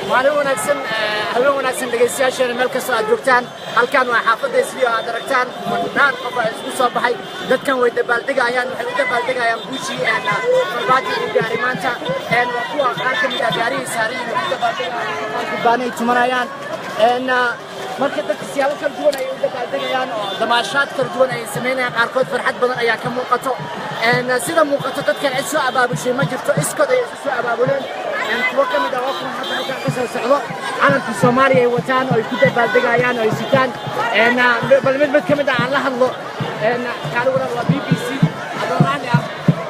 Maalin wanaagsan, habeen wanaagsan dhegaystayaasheena meel kastoo aad joogtaan. Halkan waa xaafadda Islii oo aad aragtaan kumanaan qof aa isku soo baxay. Dadkan way dabaaldegayaan, waxay u dabaaldegayaan guushii Farmaajo uu gaaray maanta. Waa kuwa qaar ka mid ah gaarihii saaran yihiin u dabaaldegayaan, gurbaanay tumanayaan. Marka dadka siyaabo kala duwan ayay u dabaaldegayaan oo damaashaad kala duwan ayay samaynayaan. Qaarkood farxad badan ayaa ka muuqato. Sida muuqato dadkan cid soo abaabushay ma jirto, iskood ayay isu soo abaabuleen. Kuwo ka mid ah waa kuwan hadda halkan ka soo socdo, calanka Soomaaliya ay wataan oo ay ku dabaaldegayaan oo ay sitaan. Bal mid ka mid ah aan la hadlo. Kaali walaal, waa BBC. Adoo raalli ah,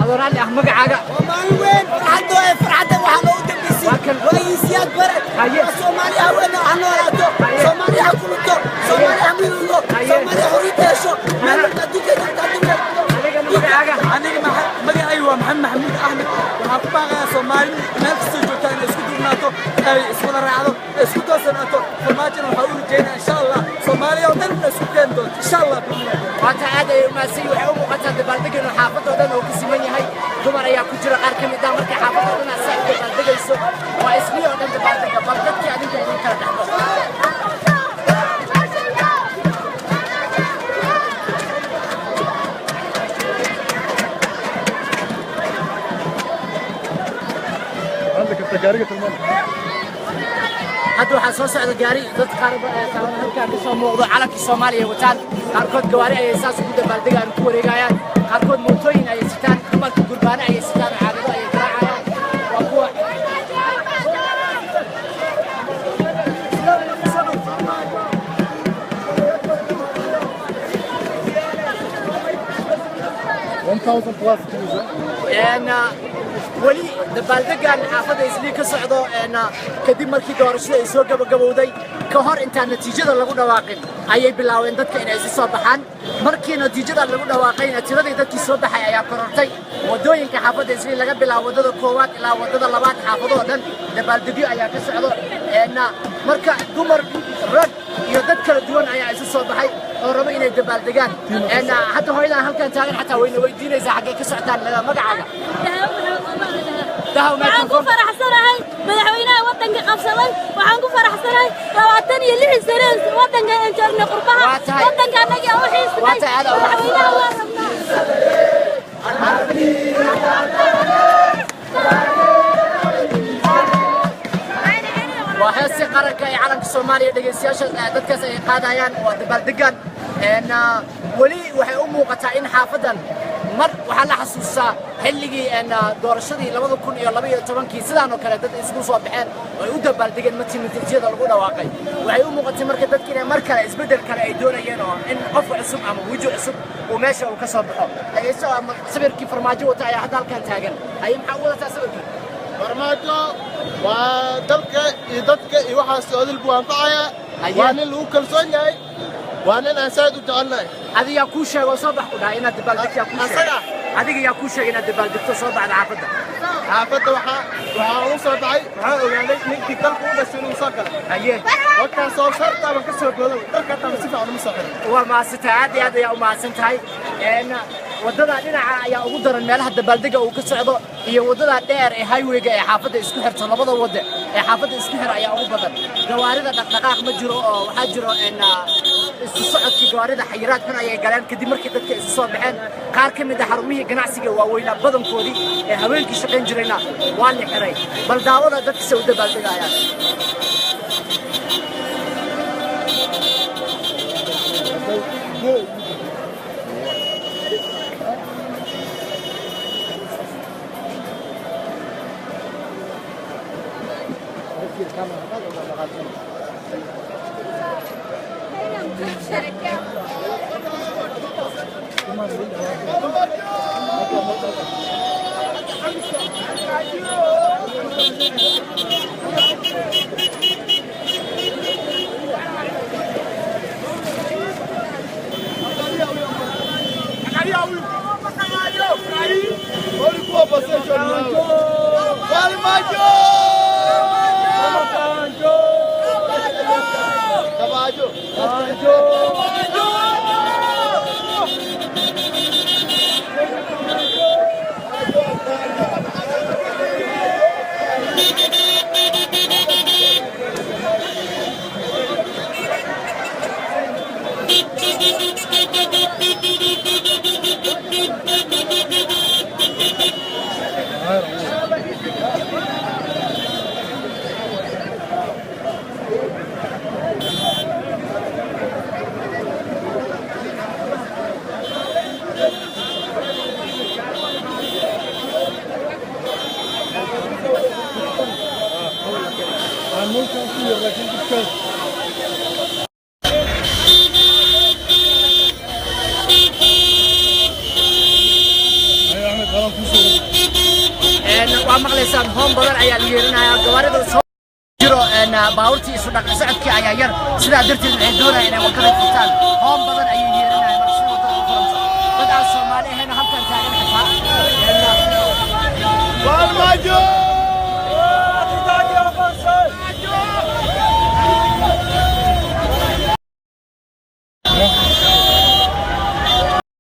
adoo raalli ah, magacaaga? Waa maalin weyn, farxadda ee farxadda waxaa loogu dambeysay Waa kan- waa Siyaad Bare. Haye. Waa Soomaaliya haweena ha noolaato. Haye. Soomaaliya ha kulunto. Soomaaliya ha midowdo. Haye. Soomaaliya xorriyadda hesho meel walba adduunka joogta adduunka. Adigana magacaaga? Aniga magacaygu waa Maxamed Maxamuud Axmed. Waxaan ku baaqayaa Soomaali meel kastoo joogtaa inay isku duubnaato, ay iswada raacdo, ay isku toosanaato. Farmaajona waxaa u rajeynaa insha Allah Soomaaliya oo dhan inay isku keeni doonto insha Allah biidnillah. Waata aad ayay umahadsan yihiin. Waxay u muuqataa dabaaldeg inuu xaafadoo dhan oo ka siman yahay. Dumar ayaa ku jira qaar ka mid ah. Markay xaafadoo dhan asaa u dabaaldegayso, waa Islii oo dhan dabaaldega. Bal dadkii adinka idin kala dhexdo. عندك انت gaariga tilmaam. Hadda waxaa soo socda gaari dad qaar taaban halkaa ka soo muuqdo, calankii Soomaaliya wataan. Qaarkood gawaari ayay saas ugu dabaaldegaan, ku wareegayaan. Qaarkood mootooyin ayay sitaan. Dumarka gurbaano ayay sitaan oo caagado ayay garaacayaan. Waa kuwa 1000 plus views, eh? Weli dabaaldegan xaafadda Islii ka socdo kadib markii doorashada ay soo gabagabowday, ka hor intaan natiijada lagu dhawaaqin ayay bilaabeen dadka inay isu soo baxaan. Markii natiijada lagu dhawaaqayna tiradii dadkii soo baxay ayaa korortay. Waddooyinka xaafadda Islii, laga bilaabo waddada koowaad ilaa waddada labaad, xaafadoo dhan dabaaldegyo ayaa ka socdo. Marka dumar, rag iyo dad kala duwan ayaa isu soo baxay oo raba inay dabaaldegaan. Hadda hooyadan halkan taagan xataa wayna weydiinaysaa xaggee ka socotaan. Magacaaga? Dahaw. Waxaan ku microphone. faraxsanahay madaxweynaha waddanka qabsaday. Waxaan ku faraxsanahay 26 sane waddanka aan joognay qurbaha. Waa tahay. Waddanka annaga u xiisnay. Waa tahay, aad u Madaxweynaha waa rabnaa. Waa heestii qaranka ee calanka Soomaaliya dhegaystayaasha dadkaas ay qaadayaan. Waa dabaaldegan. Weli waxay u muuqataa in xaafadan mar waxaa la xasuustaa xilligii doorashadii 2012-kii sidaan oo kale dad isugu soo baxeen oo ay u dabaaldegeen markii natiijada lagu dhawaaqay. Waxay u muuqatay marka dadki inay mar kale isbeddel kale ay doonayeen oo in qof cusub ama weji cusub uu meesha uu ka soo baxo. Dhegaysto, ama sawirkii Farmaajo wata ayaa hadda halkan taagan. Haye, maxaa u wadataa sawirkii? Farmaajo waa dalka iyo dadka iyo waxaas odil buu anfacayaa. Haye. Waa nin lagu kalsoon yahay, waa nin aan saaid u jecelnahay. Adiga kuu sheego soo bax ku dhahay inaad dabaaldegto? Yaa kuu sheegay? Asaga. Adiga yaa kuu sheegay inaad dabaaldegto, soo baxda xaafadda? Xaafadda waxaa ugu soo baxay, waxaa ogaaday ninkii dalka u dhashay inuu soo galay. Haye. Warkaan soo saartaaban ka soo booday, dharka hataa si fiican uma soo xirin. Waa mahadsantahay, aad iyo aad ayaa u mahadsan tahay. Waddada dhinaca ayaa ugu daran meelaha dabaaldega uu ka socdo iyo waddada dheer ee highwayga ee xaafadda isku xirto. Labada wadda ee xaafadda isku xira ayaa ugu badan gawaarida. Dhaqdhaqaaq ma jiro oo waxaa jiro isu socodkii gawaarida xayiraad xun ayay galeen kadib markii dadka isu soo baxeen. Qaar ka mid ah xarumihii ganacsiga waaweynaa badankoodii ee habeenkii shaqayn jirayna waa la xiray. Bal daawada dadka se u dabaaldegayaan. Farmaajo! Farmaajo! Farmaajo! Baabuurtii isu dhaq socodkii ayaa yar, sidaa darteed waxay doonayaan inay waddada furtaan. Hoon badan ayay yeeranayaan marka si waddada u furanto. Dad aan Soomaali ahayn oo halkan taagan xitaa. Farmaajo!